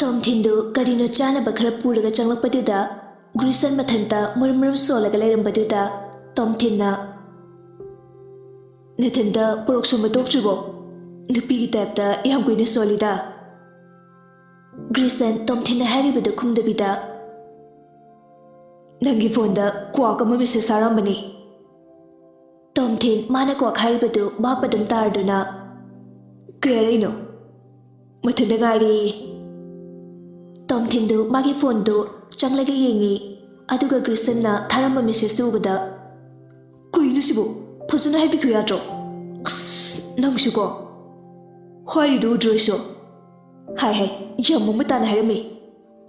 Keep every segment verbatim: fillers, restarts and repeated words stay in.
ꯇꯣꯝꯊꯤꯟꯗꯨ ꯀꯔꯤꯅꯣ ꯆꯥꯅꯕ ꯈꯔ ꯄꯨꯔꯒ ꯆꯪꯂꯛꯄꯗꯨꯗ ꯒ꯭ꯔꯤꯁꯟ ꯃꯊꯟꯇ ꯃꯔꯨꯝ ꯃꯔꯨꯝ ꯁꯣꯜꯂꯒ ꯂꯩꯔꯝꯕꯗꯨꯗ ꯇꯣꯝꯊꯤꯟꯅ, "ꯅꯊꯟꯇ ꯄꯣꯔꯣꯛ ꯁꯣꯝꯕ ꯇꯣꯛꯇ꯭ꯔꯤꯕꯣ? ꯅꯨꯄꯤꯒꯤ ꯇꯥꯏꯞꯇ ꯌꯥꯝ ꯀꯨꯏꯅ ꯁꯣꯜꯂꯤꯗ꯫" ꯒ꯭ꯔꯤꯁꯟ ꯇꯣꯝꯊꯤꯟꯅ ꯍꯥꯏꯔꯤꯕꯗꯨ ꯈꯨꯝꯗꯕꯤꯗ, "ꯅꯪꯒꯤ ꯐꯣꯟꯗ ꯀ꯭ꯋꯥꯛ ꯑꯃ ꯃꯦꯁꯦꯖ ꯊꯥꯔꯝꯕꯅꯤ꯫" ꯇꯣꯝꯊꯤꯟ ꯃꯥꯅ ꯀ꯭ꯋꯥꯛ ꯍꯥꯏꯔꯤꯕꯗꯨ ꯚꯥꯞ ꯑꯗꯨꯝ ꯇꯥꯔꯗꯨꯅ, "ꯀꯩ ꯍꯥꯏꯔꯛꯏꯅꯣ?" "ꯃꯊꯟꯇ ꯉꯥꯏꯔꯦꯌꯦ꯫" ꯇꯣꯝꯊꯤꯟꯗꯨ ꯃꯥꯒꯤ ꯐꯣꯟꯗꯨ ꯆꯪꯂꯒ ꯌꯦꯡꯉꯤ꯫ ꯑꯗꯨꯒ ꯒ꯭ꯔꯤꯁꯟꯅ ꯊꯥꯔꯝꯕ ꯃꯦꯁꯦꯖꯇꯨ ꯎꯕꯗ, "ꯀꯩꯅꯣ ꯁꯤꯕꯨ? ꯐꯖꯅ ꯍꯥꯏꯕꯤꯈꯣ ꯌꯥꯗ꯭ꯔꯣ? ꯑꯁ, ꯅꯪꯁꯨꯀꯣ꯫ ꯍꯥꯏꯔꯤꯗꯨ ꯎꯗ꯭ꯔꯣ ꯑꯩꯁꯨ? ꯍꯥꯏ ꯍꯥꯏ, ꯌꯥꯝ ꯃꯃꯨꯠ ꯇꯥꯅ ꯍꯥꯏꯔꯝꯃꯤ꯫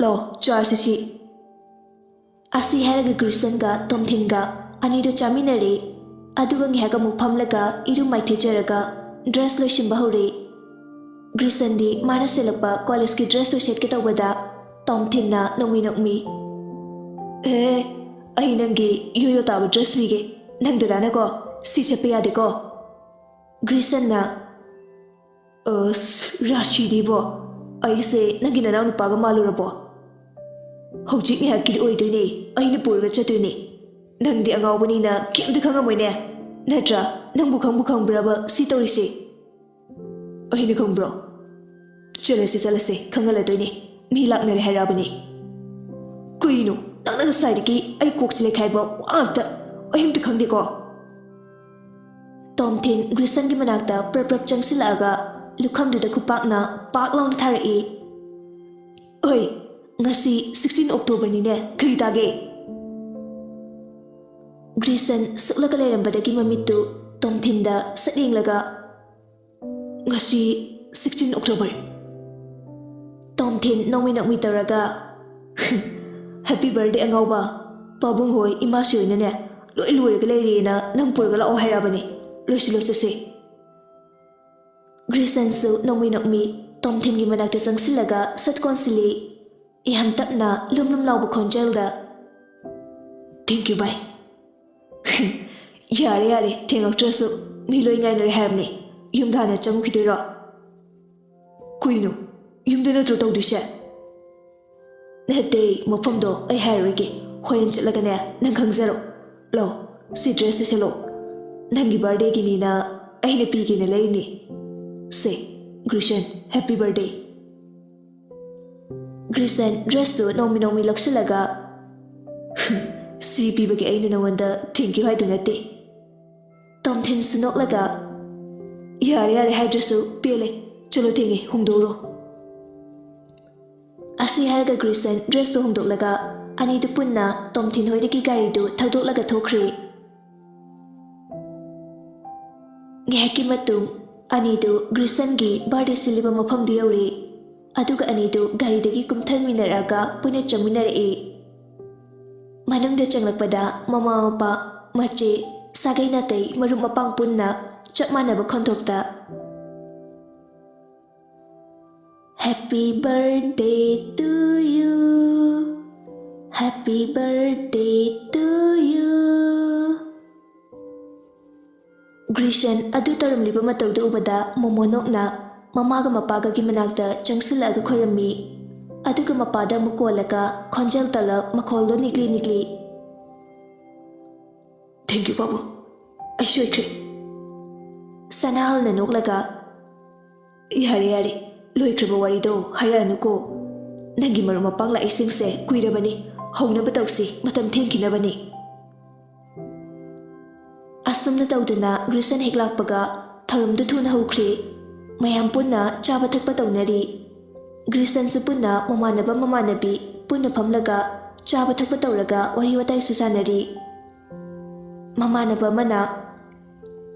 ꯂꯥꯛꯑꯣ, ꯆꯥꯔꯁꯤ ꯁꯤ꯫" ꯑꯁꯤ ꯍꯥꯏꯔꯒ ꯒ꯭ꯔꯤꯁꯟꯒ ꯇꯣꯝꯊꯤꯟꯒ ꯑꯅꯤꯗꯨ ꯆꯥꯃꯤꯟꯅꯔꯦ꯫ ꯑꯗꯨꯒ ꯉꯥꯏꯍꯥꯛ ꯑꯃꯨꯛ ꯐꯝꯂꯒ ꯏꯔꯨ ꯃꯥꯏꯊꯖꯔꯒ ꯗ꯭ꯔꯦꯁ ꯂꯣꯏꯁꯤꯟꯕ ꯍꯧꯔꯦ꯫ ꯒ꯭ꯔꯤꯁꯟꯗꯤ ꯃꯥꯅ ꯁꯦꯠꯂꯛꯄ ꯀꯣꯂꯦꯖꯀꯤ ꯗ꯭ꯔꯦꯁꯇꯨ ꯁꯦꯠꯀꯦ ꯇꯧꯕꯗ ꯇꯣꯝꯊꯤꯟꯅ ꯅꯣꯡꯃꯤ ꯅꯣꯡꯃꯤ, "ꯑꯦ, ꯑꯩ ꯅꯪꯒꯤ ꯌꯣꯌꯣ ꯇꯥꯕ ꯗ꯭ꯔꯦꯁ ꯄꯤꯒꯦ꯫ ꯅꯪ ꯗꯗꯥꯅꯀꯣ ꯁꯤ ꯁꯦꯠꯄ ꯌꯥꯗꯦꯀꯣ꯫" ꯒ꯭ꯔꯤꯁꯟꯅ, "ꯑꯁ, ꯔꯥꯁꯤꯗꯤꯕꯣ, ꯑꯩꯁꯦ ꯅꯪꯒꯤ ꯅꯅꯥꯎ ꯅꯨꯄꯥꯒ ꯃꯥꯜꯂꯨꯔꯕꯣ? ꯍꯧꯖꯤꯛ ꯉꯥꯏꯍꯥꯛꯀꯤꯗꯤ ꯑꯣꯏꯗꯣꯏꯅꯦ, ꯑꯩꯅ ꯄꯨꯔꯒ ꯆꯠꯇꯣꯏꯅꯦ꯫ ꯅꯪꯗꯤ ꯑꯉꯥꯎꯕꯅꯤꯅ ꯀꯩꯝꯇ ꯈꯪꯉꯝꯃꯣꯏꯅꯦ꯫ ꯅꯠꯇ꯭ꯔꯥ? ꯅꯪꯕꯨ ꯈꯪꯕꯨ ꯈꯪꯕ꯭ꯔꯕ ꯁꯤ ꯇꯧꯔꯤꯁꯦ?" "ꯑꯩꯅ ꯈꯪꯕ꯭ꯔꯣ? ꯆꯠꯂꯁꯦ, ꯆꯠꯂꯁꯦ, ꯈꯪꯍꯜꯂꯗꯣꯏꯅꯦ꯫ ꯃꯤ ꯂꯥꯛꯅꯔꯦ ꯍꯥꯏꯔꯛꯑꯕꯅꯦ꯫" "ꯀꯩꯅꯣ? ꯅꯪꯅ ꯉꯁꯥꯏꯗꯒꯤ ꯑꯩ ꯀꯣꯛꯁꯤ ꯂꯩꯈꯥꯏꯕ ꯋꯥ ꯉꯥꯛꯇ꯫ ꯑꯩ ꯑꯝꯇ ꯈꯪꯗꯦꯀꯣ꯫" ꯇꯣꯝꯊꯤꯟ ꯒ꯭ꯔꯤꯁꯟꯒꯤ ꯃꯅꯥꯛꯇ ꯄ꯭ꯔꯞ ꯄ꯭ꯔꯞ ꯆꯪꯁꯤꯜꯂꯛꯑꯒ ꯂꯨꯈꯝꯗꯨꯗ ꯈꯨꯄꯥꯛꯅ ꯄꯥꯛ ꯂꯥꯎꯅ ꯊꯥꯔꯛꯏ꯫ "ꯑꯣꯏ, ꯉꯁꯤ sixteen Octoberꯅꯤꯅꯦ, ꯀꯔꯤ ꯇꯥꯒꯦ?" ꯒ꯭ꯔꯤꯁꯟ ꯁꯨꯛꯂꯒ ꯂꯩꯔꯝꯕꯗꯒꯤ ꯃꯃꯤꯠꯇꯨ ꯇꯣꯝꯊꯤꯟꯗ ꯁꯠ ꯌꯦꯡꯂꯒ, "ꯉꯁꯤ sixteen October꯫" ꯇꯣꯝꯊꯤꯟ ꯅꯣꯡꯃꯤ ꯅꯣꯡꯃꯤ ꯇꯧꯔꯒ, "Happy birthday ꯑꯉꯥꯎꯕ꯫ ꯄꯥꯕꯨꯡ ꯍꯣꯏ ꯏꯃꯥꯁꯤ ꯍꯣꯏꯅꯅꯦ, ꯂꯣꯏ ꯂꯣꯏꯔꯒ ꯂꯩꯔꯦꯅ ꯅꯪ ꯄꯨꯔꯒ ꯂꯥꯛꯑꯣ ꯍꯥꯏꯔꯛꯑꯕꯅꯦ꯫ ꯂꯣꯏꯁꯤꯜꯂꯣ, ꯆꯠꯁꯦ꯫" ꯒ꯭ꯔꯤꯁꯟꯁꯨ ꯅꯣꯡꯃꯤ ꯅꯣꯡꯃꯤ ꯇꯣꯝꯊꯤꯟꯒꯤ ꯃꯅꯥꯛꯇ ꯆꯪꯁꯤꯜꯂꯒ ꯁꯠ ꯀꯣꯟꯁꯤꯜꯂꯤ꯫ ꯌꯥꯝ ꯇꯞꯅ ꯂꯨꯝ ꯂꯨꯝ ꯂꯥꯎꯕ ꯈꯣꯟꯖꯦꯜꯗ, "Thank you, bye꯫" "ꯌꯥꯔꯦ, ꯌꯥꯔꯦ, ꯊꯦꯡꯉꯛꯇ꯭ꯔꯁꯨ꯫ ꯃꯤ ꯂꯣꯏ ꯉꯥꯏꯅꯔꯦ ꯍꯥꯏꯕꯅꯦ꯫ ꯌꯨꯝꯗ ꯍꯥꯟꯅ ꯆꯪꯉꯨꯈꯤꯗꯣꯏꯔꯣ?" "ꯀꯨꯏꯅꯣ? ꯌꯨꯝꯗ ꯅꯠꯇ꯭ꯔꯣ ꯇꯧꯗꯣꯏꯁꯦ? ꯅꯠꯇꯦ, ꯃꯐꯝꯗꯣ ꯑꯩ ꯍꯥꯏꯔꯣꯏꯒꯦ꯫ ꯍꯣꯔꯦꯟ ꯆꯠꯂꯒꯅꯦ, ꯅꯪ ꯈꯪꯖꯔꯣ꯫ ꯂꯧ, ꯁꯤ dress ꯁꯦ ꯁꯦꯠꯂꯣ꯫ ꯅꯪꯒꯤ birthday ꯒꯤꯅꯤꯅ ꯑꯩꯅ ꯄꯤꯒꯦꯅ ꯂꯩꯔꯤꯅꯤ꯫ ꯁꯦ, ꯒ꯭ꯔꯤꯁꯟ, happy birthday꯫ ꯒ꯭ꯔꯤꯁꯟ dress ꯇꯨ ꯅꯣꯡꯃꯤ ꯅꯣꯡꯃꯤ ꯂꯧꯁꯤꯜꯂꯒ, "ꯁꯤ ꯄꯤꯕꯒꯤ ꯑꯩꯅ ꯅꯉꯣꯟꯗ thank you ꯍꯥꯏꯗꯨ ꯅꯠꯇꯦ꯫" ꯇꯣꯝꯊꯤꯟꯁꯨ ꯅꯣꯛꯂꯒ, "ꯌꯥꯔꯦ, ꯌꯥꯔꯦ, ꯍꯥꯏꯗ꯭ꯔꯁꯨ ꯄꯦꯜꯂꯦ꯫ ꯆꯠꯂꯣ, ꯊꯦꯡꯉꯦ, ꯍꯣꯡꯗꯣꯛꯎꯔꯣ꯫" ꯑꯁꯤ ꯍꯥꯏꯔꯒ ꯒ꯭ꯔꯤꯁꯟ dress ꯇꯨ ꯍꯣꯡꯗꯣꯛꯂꯒ ꯑꯅꯤꯗꯨ ꯄꯨꯟꯅ ꯇꯣꯝꯊꯤꯟ ꯍꯣꯏꯗꯒꯤ ꯒꯥꯔꯤꯗꯨ ꯊꯧꯗꯣꯛꯂꯒ ꯊꯣꯛꯈ꯭ꯔꯦ꯫ ꯉꯥꯏꯍꯥꯛꯀꯤ ꯃꯇꯨꯡ ꯑꯅꯤꯗꯨ ꯒ꯭ꯔꯤꯁꯟꯒꯤ birthday ꯁꯤꯜꯂꯤꯕ ꯃꯐꯝꯗꯨ ꯌꯧꯔꯦ꯫ ꯑꯗꯨꯒ ꯑꯅꯤꯗꯨ ꯒꯥꯔꯤꯗꯒꯤ ꯀꯨꯝꯊꯃꯤꯟꯅꯔꯛꯑꯒ ꯄꯨꯟꯅ ꯆꯪꯃꯤꯟꯅꯔꯛꯏ꯫ ꯃꯅꯨꯡꯗ ꯆꯪꯂꯛꯄꯗ ꯃꯃꯥ ꯃꯄꯥ, ꯃꯆꯦ, ꯁꯥꯒꯩ ꯅꯥꯇꯩ, ꯃꯔꯨꯞ ꯃꯄꯥꯡ ꯄꯨꯟꯅ ꯆꯞ ꯃꯥꯟꯅꯕ ꯈꯣꯟꯊꯣꯛꯇ, "Happy birthday to you, happy birthday to you." ꯒ꯭ꯔꯤꯁꯟ ꯑꯗꯨ ꯇꯧꯔꯝꯂꯤꯕ ꯃꯇꯧꯗꯨ ꯎꯕꯗ ꯃꯣꯃꯣꯅꯣꯛꯅ ꯃꯃꯥꯒ ꯃꯄꯥꯒꯒꯤ ꯃꯅꯥꯛꯇ ꯆꯪꯁꯤꯜꯂꯛꯑꯒ ꯈꯣꯏꯔꯝꯃꯤ꯫ ꯑꯗꯨꯒ ꯃꯄꯥꯗ ꯑꯃꯨꯛ ꯀꯣꯜꯂꯒ ꯈꯣꯟꯖꯦꯜ ꯇꯜꯂꯞ, ꯃꯈꯣꯜꯗꯣ ꯅꯤꯛꯂꯤ ꯅꯤꯛꯂꯤ, "Thank you, ꯄꯥꯕꯨꯡ꯫ ꯑꯩ ꯁꯣꯏꯈ꯭ꯔꯦ꯫" ꯁꯅꯥꯍꯜꯅ ꯅꯣꯛꯂꯒ, "ꯌꯥꯔꯦ, ꯌꯥꯔꯦ, ꯂꯣꯏꯈ꯭ꯔꯕ ꯋꯥꯔꯤꯗꯣ ꯍꯥꯏꯔꯛꯑꯅꯨꯀꯣ꯫ ꯅꯪꯒꯤ ꯃꯔꯨꯞ ꯃꯄꯥꯡ ꯂꯥꯛꯏꯁꯤꯡꯁꯦ ꯀꯨꯏꯔꯕꯅꯤ꯫ ꯍꯧꯅꯕ ꯇꯧꯁꯤ, ꯃꯇꯝ ꯊꯦꯡꯈꯤꯅꯕꯅꯤ꯫" ꯑꯁꯨꯝꯅ ꯇꯧꯗꯅ ꯒ꯭ꯔꯤꯁꯟ ꯍꯦꯛ ꯂꯥꯛꯄꯒ ꯊꯧꯔꯝꯗꯨ ꯊꯨꯅ ꯍꯧꯈ꯭ꯔꯦ꯫ ꯃꯌꯥꯝ ꯄꯨꯟꯅ ꯆꯥꯕ ꯊꯛꯄ ꯇꯧꯅꯔꯤ꯫ ꯒ꯭ꯔꯤꯁꯟꯁꯨ ꯄꯨꯟꯅ ꯃꯃꯥꯟꯅꯕ ꯃꯃꯥꯟꯅꯕꯤ ꯄꯨꯟꯅ ꯐꯝꯂꯒ ꯆꯥꯕ ꯊꯛꯄ ꯇꯧꯔꯒ ꯋꯥꯔꯤ ꯋꯥꯇꯥꯏꯁꯨ ꯁꯥꯟꯅꯔꯤ꯫ ꯃꯃꯥꯟꯅꯕ ꯑꯃꯅ,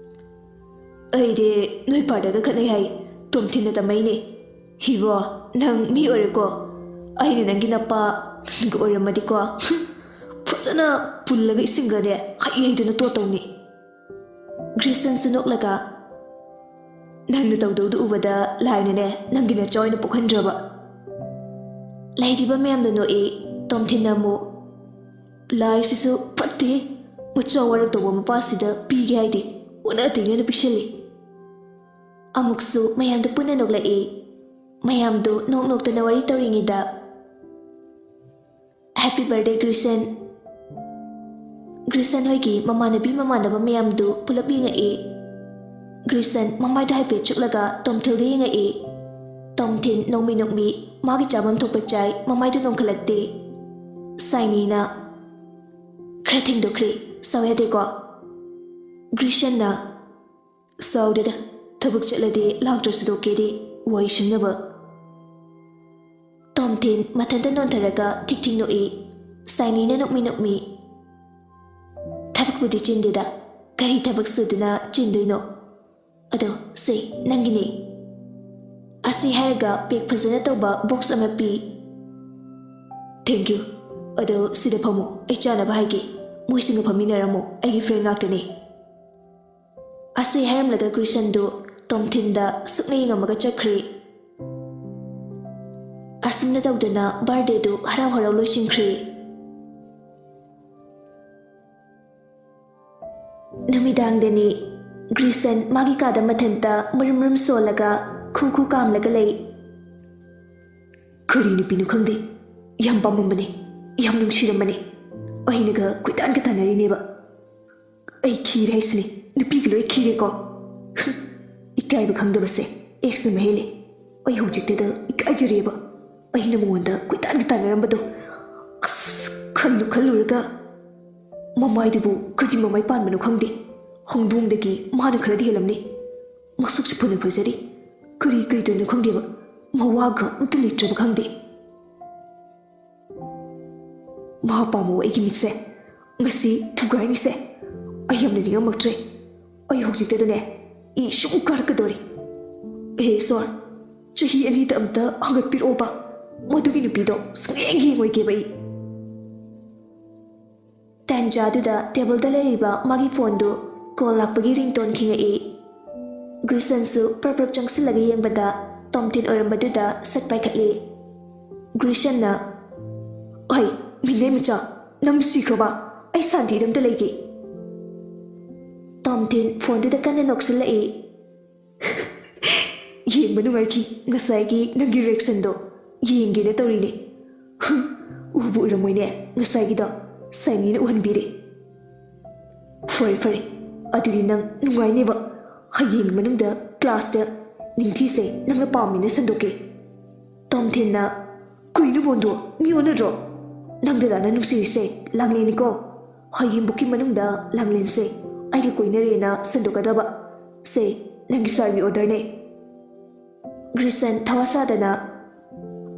"ꯑꯩꯗꯤ ꯅꯣꯏ ꯄꯥꯗꯒ ꯈꯠꯅꯩ ꯍꯥꯏ꯫ ꯇꯣꯝꯊꯤꯟꯅ ꯇꯝꯃꯛꯏꯅꯦ꯫ ꯍꯤꯕꯣ, ꯅꯪ ꯃꯤ ꯑꯣꯏꯔꯦꯀꯣ꯫ ꯑꯩꯅ ꯅꯪꯒꯤ ꯅꯄꯥꯒ ꯑꯣꯏꯔꯝꯃꯗꯤꯀꯣ, ꯐꯖꯅ ꯄꯨꯜꯂꯒ ꯏꯁꯤꯡꯒꯅꯦ ꯍꯩ ꯍꯩꯗꯅ ꯇꯣꯠꯇꯧꯅꯤ꯫" ꯒ꯭ꯔꯤꯁꯟꯁꯨ ꯅꯣꯛꯂꯒ, "ꯅꯪꯅ ꯇꯧꯗꯧꯗꯨ ꯎꯕꯗ ꯂꯥꯏꯅꯅꯦ ꯅꯪꯒꯤ ꯅꯆꯥ ꯑꯣꯏꯅ ꯄꯣꯛꯍꯟꯗ꯭ꯔꯕ꯫" ꯂꯩꯔꯤꯕ ꯃꯌꯥꯝꯅ ꯅꯣꯛꯏ꯫ ꯇꯣꯝꯊꯤꯟꯅ ꯑꯃꯨꯛ, "ꯂꯥꯏꯁꯤꯁꯨ ꯐꯠꯇꯦ, ꯃꯆꯥ ꯋꯥꯔꯛ ꯇꯧꯕ ꯃꯄꯥꯁꯤꯗ ꯄꯤꯒꯦ ꯍꯥꯏꯗꯦ, ꯑꯣꯟꯅ ꯇꯩꯅꯅ ꯄꯤꯁꯤꯜꯂꯤ꯫" ꯑꯃꯨꯛꯁꯨ ꯃꯌꯥꯝꯗꯨ ꯄꯨꯟꯅ ꯅꯣꯛꯂꯛꯏ꯫ ꯃꯌꯥꯝꯗꯨ ꯅꯣꯛ ꯅꯣꯛꯇꯅ ꯋꯥꯔꯤ ꯇꯧꯔꯤꯉꯩꯗ, "Happy birthday, ꯒ꯭ꯔꯤꯁꯟ!" ꯒ꯭ꯔꯤꯁꯟ ꯍꯣꯏꯒꯤ ꯃꯃꯥꯟꯅꯕꯤ ꯃꯃꯥꯟꯅꯕ ꯃꯌꯥꯝꯗꯨ ꯄꯨꯂꯞ ꯌꯦꯡꯉꯛꯏ꯫ ꯒ꯭ꯔꯤꯁꯟ ꯃꯃꯥꯏꯗꯣ ꯍꯥꯏꯐꯦꯠ ꯆꯨꯛꯂꯒ ꯇꯣꯝꯊꯤꯜꯗ ꯌꯦꯡꯉꯛꯏ꯫ ꯇꯣꯝꯊꯤꯟ ꯅꯣꯡꯃꯤ ꯅꯣꯡꯃꯤ ꯃꯥꯒꯤ ꯆꯥꯐꯝ ꯊꯣꯛꯄ ꯆꯥꯏ, ꯃꯃꯥꯏꯗꯨ ꯅꯣꯡꯈꯠꯂꯛꯇꯦ꯫ ꯁꯥꯏꯅꯤꯅ, "ꯈꯔ ꯊꯦꯡꯗꯣꯛꯈ꯭ꯔꯦ, ꯁꯥꯎ ꯌꯥꯗꯦꯀꯣ?" ꯒ꯭ꯔꯤꯁꯟꯅ, "ꯁꯥꯎꯗꯦꯗ, ꯊꯕꯛ ꯆꯠꯂꯗꯤ ꯂꯥꯛꯇ꯭ꯔꯁꯨ ꯇꯣꯛꯀꯦꯗꯤ, ꯋꯥꯏ ꯁꯪꯅꯕ꯫" ꯇꯣꯝꯊꯤꯟ ꯃꯊꯟꯇ ꯅꯣꯟꯊꯔꯒ ꯊꯤꯛ ꯊꯤꯛ ꯅꯣꯛꯏ꯫ ꯁꯥꯏꯅꯤꯅ ꯅꯣꯛꯃꯤ ꯅꯣꯛꯃꯤ, "ꯊꯕꯛꯄꯨꯗꯤ ꯆꯤꯟꯗꯦꯗ, ꯀꯔꯤ ꯊꯕꯛ ꯁꯨꯗꯨꯅ ꯆꯤꯟꯗꯣꯏꯅꯣ? ꯑꯗꯣ ꯁꯦ, ꯅꯪꯒꯤꯅꯦ꯫" ꯑꯁꯤ ꯍꯥꯏꯔꯒ ꯄꯦꯛ ꯐꯖꯅ ꯇꯧꯕ ꯕꯣꯛꯁ ꯑꯃ ꯄꯤ꯫ "Thank you꯫ ꯑꯗꯣ ꯁꯤꯗ ꯐꯝꯃꯣ, ꯑꯩ ꯆꯥꯅꯕ ꯍꯥꯏꯒꯦ꯫ ꯃꯣꯏꯁꯤꯡꯒ ꯐꯝꯃꯤꯟꯅꯔꯝꯃꯣ, ꯑꯩꯒꯤ ꯐ꯭ꯔꯦꯟ ꯉꯥꯛꯇꯅꯦ꯫" ꯑꯁꯤ ꯍꯥꯏꯔꯝꯂꯒ ꯒ꯭ꯔꯤꯁꯟꯗꯨ ꯇꯣꯝꯊꯤꯟꯗ ꯁꯨꯛꯅ ꯌꯦꯡꯉꯝꯃꯒ ꯆꯠꯈ꯭ꯔꯦ꯫ ꯑꯁꯨꯝꯅ ꯇꯧꯗꯅ ꯕꯥꯔꯗꯦꯗꯨ ꯍꯔꯥꯎ ꯍꯔꯥꯎ ꯂꯣꯏꯁꯤꯟꯈ꯭ꯔꯦ꯫ ꯅꯨꯃꯤꯗꯥꯡꯗꯅꯤ꯫ ꯒ꯭ꯔꯤꯁꯟ ꯃꯥꯒꯤ ꯀꯥꯗ ꯃꯊꯟꯇ ꯃꯔꯨꯝ ꯃꯔꯨꯝ ꯁꯣꯜꯂꯒ ꯈꯨ ꯈꯨ ꯀꯥꯝꯂꯒ ꯂꯩ꯫ "ꯀꯔꯤ ꯅꯨꯄꯤꯅꯣ ꯈꯪꯗꯦ, ꯌꯥꯝ ꯄꯥꯝꯃꯝꯕꯅꯦ, ꯌꯥꯝ ꯅꯨꯡꯁꯤꯔꯝꯕꯅꯦ, ꯑꯩꯅꯒ ꯀꯣꯏꯇꯥꯟꯒ ꯇꯥꯟꯅꯔꯤꯅꯦꯕ꯫ ꯑꯩ ꯈꯤꯔꯦ ꯍꯥꯏꯁꯤꯅꯦ, ꯅꯨꯄꯤꯒ ꯂꯣꯏ ꯈꯤꯔꯦꯀꯣ꯫ ꯏꯀꯥꯏꯕ ꯈꯪꯗꯕꯁꯦ ꯑꯦꯛꯁꯅ ꯃꯍꯦꯜꯂꯦ꯫ ꯑꯩ ꯍꯧꯖꯤꯛꯇꯗ ꯏꯀꯥꯏꯖꯔꯦꯕ, ꯑꯩꯅ ꯃꯉꯣꯟꯗ ꯀꯣꯏꯇꯥꯟꯒ ꯇꯥꯟꯅꯔꯝꯕꯗꯣ꯫ ꯑꯁ, ꯈꯜꯂꯨ ꯈꯜꯂꯨꯔꯒ ꯃꯃꯥꯏꯗꯨꯕꯨ ꯀꯔꯤ ꯃꯃꯥꯏ ꯄꯥꯟꯕꯅꯣ ꯈꯪꯗꯦ꯫ ꯍꯧꯗꯣꯡꯗꯒꯤ ꯃꯥꯅ ꯈꯔꯗꯤ ꯍꯦꯜꯂꯝꯅꯤ꯫ ꯃꯁꯛꯁꯨ ꯐꯅ ꯐꯖꯔꯤ꯫ ꯀꯔꯤ ꯀꯩꯗꯣꯏꯅꯣ ꯈꯪꯗꯦꯕ, ꯃꯋꯥꯒ ꯑꯝꯇ ꯂꯩꯇ꯭ꯔꯕ ꯈꯪꯗꯦ꯫ ꯃꯥ ꯄꯥꯝꯃꯣ ꯑꯩꯒꯤ ꯃꯤꯠꯁꯦ, ꯉꯁꯤ ꯊꯨꯒꯥꯏꯅꯤꯁꯦ꯫ ꯑꯩ ꯌꯥꯝꯅ ꯅꯤꯡꯉꯝꯃꯛꯇ꯭ꯔꯦ꯫ ꯑꯩ ꯍꯧꯖꯤꯛꯇꯗꯅꯦ ꯏ ꯁꯨꯝ ꯀꯥꯔꯛꯀꯗꯧꯔꯤ꯫ ꯑꯦ ꯏꯁꯣꯔ, ꯆꯍꯤ ꯑꯅꯤꯗ ꯑꯝꯇ ꯍꯪꯒꯠꯄꯤꯔꯛꯑꯣꯕ, ꯃꯗꯨꯒꯤ ꯅꯨꯄꯤꯗꯣ ꯁꯨꯡꯌꯦꯡ ꯌꯦꯡꯉꯣꯏꯒꯦꯕ ꯑꯩ꯫" ꯇꯥꯟꯖꯥꯗꯨꯗ ꯇꯦꯕꯜꯗ ꯂꯩꯔꯤꯕ ꯃꯥꯒꯤ ꯐꯣꯟꯗꯨ ꯀꯣꯜ ꯂꯥꯛꯄꯒꯤ ꯔꯤꯡꯇꯣꯟ ꯈꯤꯡꯉꯛꯏ꯫ ꯒ꯭ꯔꯤꯁꯟꯁꯨ ꯄ꯭ꯔꯞ ꯄ꯭ꯔꯞ ꯆꯪꯁꯤꯜꯂꯒ ꯌꯦꯡꯕꯗ ꯇꯣꯝꯊꯤꯟ ꯑꯣꯏꯔꯝꯕꯗꯨꯗ ꯁꯠ ꯄꯥꯏꯈꯠꯂꯤ꯫ ꯒ꯭ꯔꯤꯁꯟꯅ, "ꯑꯩ, ꯃꯤꯅꯩ ꯃꯆꯥ, ꯅꯪ ꯁꯤꯈ꯭ꯔꯕ? ꯑꯩ ꯁꯥꯟꯇꯤꯗ ꯑꯝꯇ ꯂꯩꯒꯦ꯫" ꯇꯣꯝꯊꯤꯟ ꯐꯣꯟꯗꯨꯗ ꯀꯟꯅ ꯅꯣꯛꯁꯤꯜꯂꯛꯏ꯫ "ꯌꯦꯡꯕ ꯅꯨꯡꯉꯥꯏꯈꯤ ꯉꯁꯥꯏꯒꯤ ꯅꯪꯒꯤ ꯔꯤꯌꯦꯛꯁꯟꯗꯣ꯫ ꯌꯦꯡꯒꯦꯅ ꯇꯧꯔꯤꯅꯦ꯫" ꯍꯨꯝ, ꯎ ꯎꯔꯝꯃꯣꯏꯅꯦ ꯉꯁꯥꯏꯒꯤꯗꯣ꯫ ꯁꯥꯏꯅꯤꯅ ꯎꯍꯟꯕꯤꯔꯦ꯫ ꯐꯔꯦ ꯐꯔꯦ, ꯑꯗꯨꯗꯤ ꯅꯪ ꯅꯨꯡꯉꯥꯏꯅꯦꯕ꯫ ꯍꯌꯦꯡ ꯃꯅꯨꯡꯗ ꯀ꯭ꯂꯥꯁꯇ ꯅꯤꯡꯊꯤꯁꯦ ꯅꯪꯅ ꯄꯥꯝꯃꯤꯅ ꯁꯟꯗꯣꯛꯀꯦ꯫ ꯇꯣꯝꯊꯤꯟꯅ, "ꯀꯩꯅꯣ ꯕꯣꯟꯗꯣ, ꯃꯤ ꯑꯣꯟꯅꯗ꯭ꯔꯣ? ꯅꯪ ꯗꯗꯥꯅ ꯅꯨꯡꯁꯤꯔꯤꯁꯦ ꯂꯥꯡꯂꯦꯟꯅꯤꯀꯣ꯫ ꯍꯌꯦꯡꯕꯨꯛꯀꯤ ꯃꯅꯨꯡꯗ ꯂꯥꯡꯂꯦꯟꯁꯦ ꯑꯩꯒ ꯀꯣꯏꯅꯔꯦꯅ ꯁꯟꯗꯣꯛꯀꯗꯕ꯫ ꯁꯦ, ꯅꯪꯒꯤ ꯁꯥꯔꯒꯤ ꯑꯣꯔꯗꯔꯅꯦ꯫" ꯒ꯭ꯔꯤꯁꯟ ꯊꯋꯥ ꯁꯥꯗꯅ,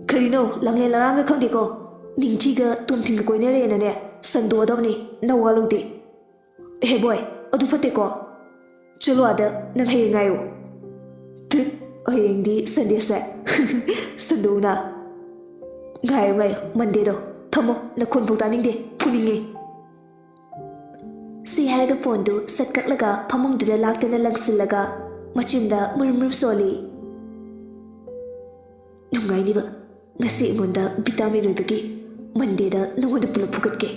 "ꯀꯔꯤꯅꯣ, ꯂꯥꯡꯂꯦꯟ ꯂꯔꯥꯡꯒ ꯈꯪꯗꯦꯀꯣ꯫ ꯅꯤꯡꯊꯤꯒ ꯇꯣꯝꯊꯤꯟꯒ ꯀꯣꯏꯅꯔꯦꯅꯅꯦ ꯁꯟꯗꯣꯛꯑꯗꯕꯅꯤ, ꯅꯋꯥ ꯂꯧꯗꯦ꯫" "ꯍꯦ ꯕꯣꯏ, ꯑꯗꯨ ꯐꯠꯇꯦꯀꯣ꯫ ꯆꯠꯂꯣ ꯑꯥꯗ, ꯅꯪ ꯍꯌꯦꯡ ꯉꯥꯏꯌꯨ꯫" "ꯇꯨꯠ, ꯍꯌꯦꯡꯗꯤ ꯁꯟꯗꯦꯁꯦ꯫ ꯁꯟꯗꯣꯛꯎꯅ꯫ ꯉꯥꯏꯌꯨ, ꯉꯥꯏꯌꯨ, ꯃꯟꯗꯦꯗꯣ꯫ ꯊꯝꯃꯣ, ꯅꯈꯣꯟ ꯐꯥꯎ ꯇꯥꯅꯤꯡꯗꯦ, ꯐꯨꯅꯤꯡꯉꯦ꯫" ꯁꯤ ꯍꯥꯏꯔꯒ ꯐꯣꯟꯗꯨ ꯁꯠ ꯀꯛꯂꯒ ꯐꯃꯨꯡꯗꯨꯗ ꯂꯥꯛꯇꯅ ꯂꯪꯁꯤꯜꯂꯒ ꯃꯆꯤꯟꯗ ꯃꯨꯔꯨꯝ ꯃꯨꯔꯨꯝ ꯁꯣꯜꯂꯤ꯫ "ꯅꯨꯡꯉꯥꯏꯅꯤꯕ, ꯉꯁꯤ ꯑꯩꯉꯣꯟꯗ ꯚꯤꯇꯥꯃꯤꯟ ꯑꯣꯏꯕꯒꯤ꯫ ꯃꯟꯗꯦꯗ ꯅꯉꯣꯟꯗ ꯄꯨꯂꯞ ꯐꯨꯒꯠꯀꯦ꯫"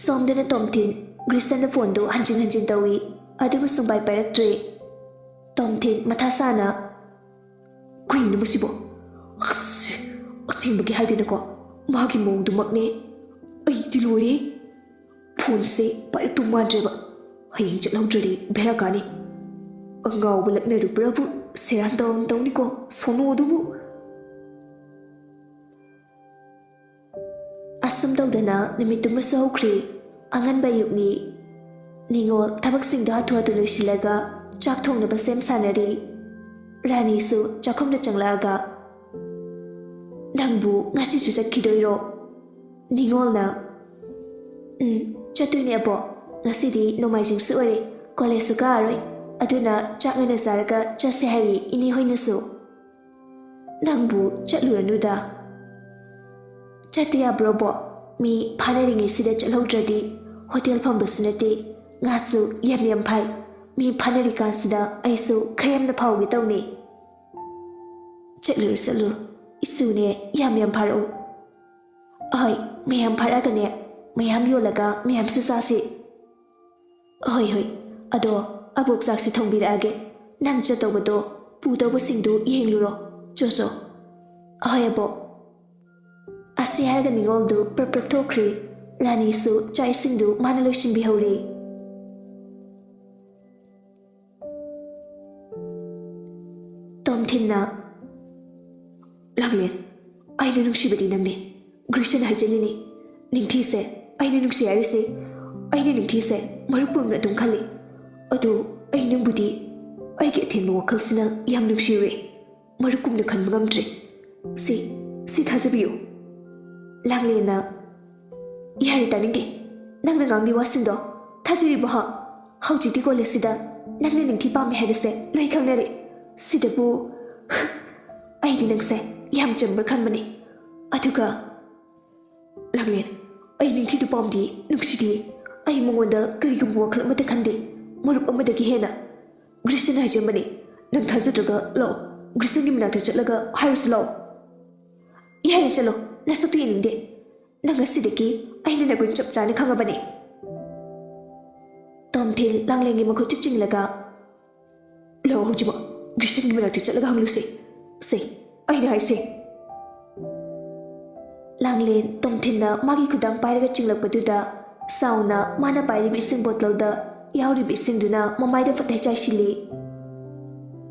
ꯁꯣꯝꯗꯅ ꯇꯣꯝꯊꯤꯟ ꯒ꯭ꯔꯤꯁꯟꯅ ꯐꯣꯟꯗꯨ ꯍꯟꯖꯤꯟ ꯍꯟꯖꯤꯟ ꯇꯧꯏ, ꯑꯗꯨꯕꯨ ꯁꯨꯡꯄꯥꯏ ꯄꯥꯏꯔꯛꯇ꯭ꯔꯦ꯫ ꯇꯣꯝꯊꯤꯟ ꯃꯊꯥ ꯁꯥꯅ, "ꯀꯩꯅꯣ ꯃꯁꯤꯕꯣ? ꯑꯁ, ꯑꯁꯦꯡꯕꯒꯤ ꯍꯥꯏꯗꯅꯀꯣ, ꯃꯥꯒꯤ ꯃꯑꯣꯡꯗꯨꯃꯛꯅꯦ꯫ ꯑꯩꯗꯤ ꯂꯣꯏꯔꯦ꯫ ꯐꯣꯟꯁꯦ ꯄꯥꯏꯔꯛꯇꯧ ꯃꯥꯟꯗ꯭ꯔꯦꯕ꯫ ꯍꯌꯦꯡ ꯆꯠꯍꯧꯗ꯭ꯔꯗꯤ ꯕꯦꯔꯥ ꯀꯥꯅꯤ꯫ ꯑꯉꯥꯎꯕ ꯂꯛꯅꯔꯨꯕ꯭ꯔꯥꯕꯨ ꯁꯦꯔꯥꯟ ꯇꯧꯔꯝ ꯇꯧꯅꯤꯀꯣ, ꯁꯣꯅꯣꯗꯨꯕꯨ꯫" ꯑꯁꯨꯝ ꯇꯧꯗꯅ ꯅꯨꯃꯤꯠꯇꯨꯃꯁꯨ ꯍꯧꯈ꯭ꯔꯦ꯫ ꯑꯉꯟꯕ ꯑꯌꯨꯛꯅꯤ꯫ ꯅꯤꯉꯣꯜ ꯊꯕꯛꯁꯤꯡꯗꯣ ꯍꯥꯊꯨ ꯍꯥꯊꯨ ꯂꯣꯏꯁꯤꯜꯂꯒ ꯆꯥꯛ ꯊꯣꯡꯅꯕ ꯁꯦꯝ ꯁꯥꯅꯔꯤ꯫ ꯔꯥꯅꯤꯁꯨ ꯆꯥꯛꯈꯨꯝꯗ ꯆꯪꯂꯛꯑꯒ, "ꯅꯪꯕꯨ ꯉꯁꯤꯁꯨ ꯆꯠꯈꯤꯗꯣꯏꯔꯣ?" ꯅꯤꯉꯣꯜꯅ, "ꯎꯝ, ꯆꯠꯇꯣꯏꯅꯦ ꯑꯕꯣꯛ꯫ ꯉꯁꯤꯗꯤ ꯅꯣꯡꯃꯥꯏꯖꯤꯡꯁꯨ ꯑꯣꯏꯔꯦ, ꯀꯣꯂꯦꯖꯁꯨ ꯀꯥꯔꯔꯣꯏ꯫ ꯑꯗꯨꯅ ꯆꯥꯛ ꯉꯟꯅ ꯆꯥꯔꯒ ꯆꯠꯁꯦ ꯍꯥꯏꯌꯦ ꯏꯅꯦ ꯍꯣꯏꯅꯁꯨ꯫" "ꯅꯪꯕꯨ ꯆꯠꯂꯨꯔꯅꯨꯗ꯫" "ꯆꯠꯇ ꯌꯥꯕ꯭ꯔꯣ ꯕꯣꯛ? ꯃꯤ ꯐꯥꯅꯔꯤꯉꯩꯁꯤꯗ ꯆꯠꯍꯧꯗ꯭ꯔꯗꯤ ꯍꯣꯇꯦꯜ ꯐꯝꯕꯁꯨ ꯅꯠꯇꯦ, ꯉꯥꯁꯨ ꯌꯥꯝ ꯌꯥꯝ ꯐꯥꯏ꯫ ꯃꯤ ꯐꯥꯅꯔꯤꯀꯥꯟꯁꯤꯗ ꯑꯩꯁꯨ ꯈꯔ ꯌꯥꯝꯅ ꯐꯥꯎꯒꯦ ꯇꯧꯅꯤ꯫" "ꯆꯠꯂꯨꯔꯣ, ꯆꯠꯂꯨꯔꯣ꯫ ꯏꯁꯨꯅꯦ, ꯌꯥꯝ ꯌꯥꯝ ꯐꯥꯔꯛꯎ꯫" "ꯑꯍꯣꯏ, ꯃꯌꯥꯝ ꯐꯥꯔꯛꯑꯒꯅꯦ, ꯃꯌꯥꯝ ꯌꯣꯜꯂꯒ ꯃꯌꯥꯝꯁꯨ ꯆꯥꯁꯤ꯫" "ꯍꯣꯏ, ꯍꯣꯏ꯫ ꯑꯗꯣ ꯑꯕꯣꯛ ꯆꯥꯛꯁꯤ ꯊꯣꯡꯕꯤꯔꯛꯑꯒꯦ꯫ ꯅꯪ ꯆꯠꯇꯧꯕꯗꯣ ꯄꯨꯗꯧꯕꯁꯤꯡꯗꯨ ꯌꯦꯡꯂꯨꯔꯣ꯫ ꯆꯣ, ꯆꯣ꯫" "ꯍꯣꯏ, ꯑꯕꯣꯛ꯫" ꯑꯁꯤ ꯍꯥꯏꯔꯒ ꯅꯤꯉꯣꯜꯗꯨ ꯄ꯭ꯔꯞ ꯄ꯭ꯔꯞ ꯊꯣꯛꯈ꯭ꯔꯦ꯫ ꯔꯥꯅꯤꯁꯨ ꯆꯥꯛ ꯏꯁꯤꯡꯗꯨ ꯃꯥꯅ ꯂꯣꯏꯁꯤꯟꯕꯤꯍꯧꯔꯦ꯫ ꯇꯣꯝꯊꯤꯟꯅ, "ꯂꯥꯡꯂꯦꯟ, ꯑꯩꯅ ꯅꯨꯡꯁꯤꯕꯗꯤ ꯅꯪꯅꯤ꯫ ꯒ꯭ꯔꯤꯁꯟ ꯍꯥꯏꯖꯅꯤꯡꯉꯤ꯫ ꯅꯤꯡꯊꯤꯁꯦ, ꯑꯩꯅ ꯅꯨꯡꯁꯤ ꯍꯥꯏꯔꯤꯁꯦ, ꯑꯩꯅ ꯅꯤꯡꯊꯤꯁꯦ ꯃꯔꯨꯞ ꯄꯨꯝꯅ ꯑꯗꯨꯝ ꯈꯜꯂꯤ꯫ ꯑꯗꯨ ꯑꯩ ꯅꯪꯕꯨꯗꯤ ꯑꯩꯒꯤ ꯑꯊꯦꯟꯕ ꯋꯥꯈꯜꯁꯤꯅ ꯌꯥꯝ ꯅꯨꯡꯁꯤꯔꯨꯔꯦ꯫ ꯃꯔꯨꯞ ꯀꯨꯝꯅ ꯈꯟꯕ ꯉꯝꯗ꯭ꯔꯦ꯫ ꯁꯤ, ꯁꯤ ꯊꯥꯖꯕꯤꯌꯨ꯫" ꯂꯥꯡꯂꯦꯟꯅ, "ꯌꯥꯔꯦ, ꯇꯥꯅꯤꯡꯗꯦ꯫ ꯅꯪꯅ ꯉꯥꯡꯂꯤ ꯋꯥꯁꯤꯡꯗꯣ ꯊꯥꯖꯔꯤꯕꯣ, ꯍꯥ? ꯍꯧꯖꯤꯛꯇꯤ ꯀꯣꯂꯦꯖꯁꯤꯗ ꯅꯪꯅ ꯅꯤꯡꯊꯤ ꯄꯥꯝꯃꯦ ꯍꯥꯏꯕꯁꯦ ꯂꯣꯏ ꯈꯪꯅꯔꯦ꯫ ꯁꯤꯗꯕꯨ ꯑꯩꯗꯤ ꯅꯪꯁꯦ ꯌꯥꯝ ꯆꯝꯕ꯭ꯔꯥ ꯈꯟꯕꯅꯦ꯫ ꯑꯗꯨꯒ ꯂꯥꯡꯂꯦꯟ, ꯑꯩ ꯅꯤꯡꯊꯤꯗꯨ ꯄꯥꯝꯗꯦ, ꯅꯨꯡꯁꯤꯗꯦ꯫ ꯑꯩ ꯃꯉꯣꯟꯗ ꯀꯔꯤꯒꯨꯝꯕ ꯋꯥꯈꯜ ꯑꯃꯠꯇ ꯈꯟꯗꯦ, ꯃꯔꯨꯞ ꯑꯃꯗꯒꯤ ꯍꯦꯟꯅ꯫" ꯒ꯭ꯔꯤꯁꯟ ꯍꯥꯏꯖꯕꯅꯤ꯫ ꯅꯪ ꯊꯥꯖꯗ꯭ꯔꯒ ꯂꯥꯛꯑꯣ, ꯒ꯭ꯔꯤꯁꯟꯒꯤ ꯃꯅꯥꯛꯇ ꯆꯠꯂꯒ ꯍꯥꯏꯔꯨꯁꯤ ꯂꯥꯛꯑꯣ꯫ ꯌꯥꯔꯦ, ꯆꯠꯂꯣ, ꯅꯁꯛꯇꯨ ꯌꯦꯡꯅꯤꯡꯗꯦ꯫ ꯅꯪ ꯉꯁꯤꯗꯒꯤ ꯑꯩꯅ ꯅꯒꯨꯟ ꯆꯞ ꯆꯥꯅ ꯈꯪꯉꯕꯅꯤ꯫ ꯇꯣꯝꯊꯤꯟ ꯂꯥꯡꯂꯦꯟꯒꯤ ꯃꯈꯨꯠꯇꯨ ꯆꯤꯡꯂꯒ, "ꯂꯥꯛꯑꯣ ꯍꯧꯖꯤꯛꯃꯛ, ꯒ꯭ꯔꯤꯁꯟꯒꯤ ꯃꯅꯥꯛꯇ ꯆꯠꯂꯒ ꯍꯪꯂꯨꯁꯦ꯫ ꯁꯦ, ꯑꯩꯅ ꯍꯥꯏꯁꯦ꯫" ꯂꯥꯡꯂꯦꯟ ꯇꯣꯝꯊꯤꯟꯅ ꯃꯥꯒꯤ ꯈꯨꯗꯥꯡ ꯄꯥꯏꯔꯒ ꯆꯤꯡꯂꯛꯄꯗꯨꯗ ꯁꯥꯎꯅ ꯃꯥꯅ ꯄꯥꯏꯔꯤꯕ ꯏꯁꯤꯡ ꯕꯣꯇꯜꯗ ꯌꯥꯎꯔꯤꯕ ꯏꯁꯤꯡꯗꯨꯅ ꯃꯃꯥꯏꯗ ꯐꯠ ꯍꯩ ꯆꯥꯏꯁꯤꯜꯂꯤ꯫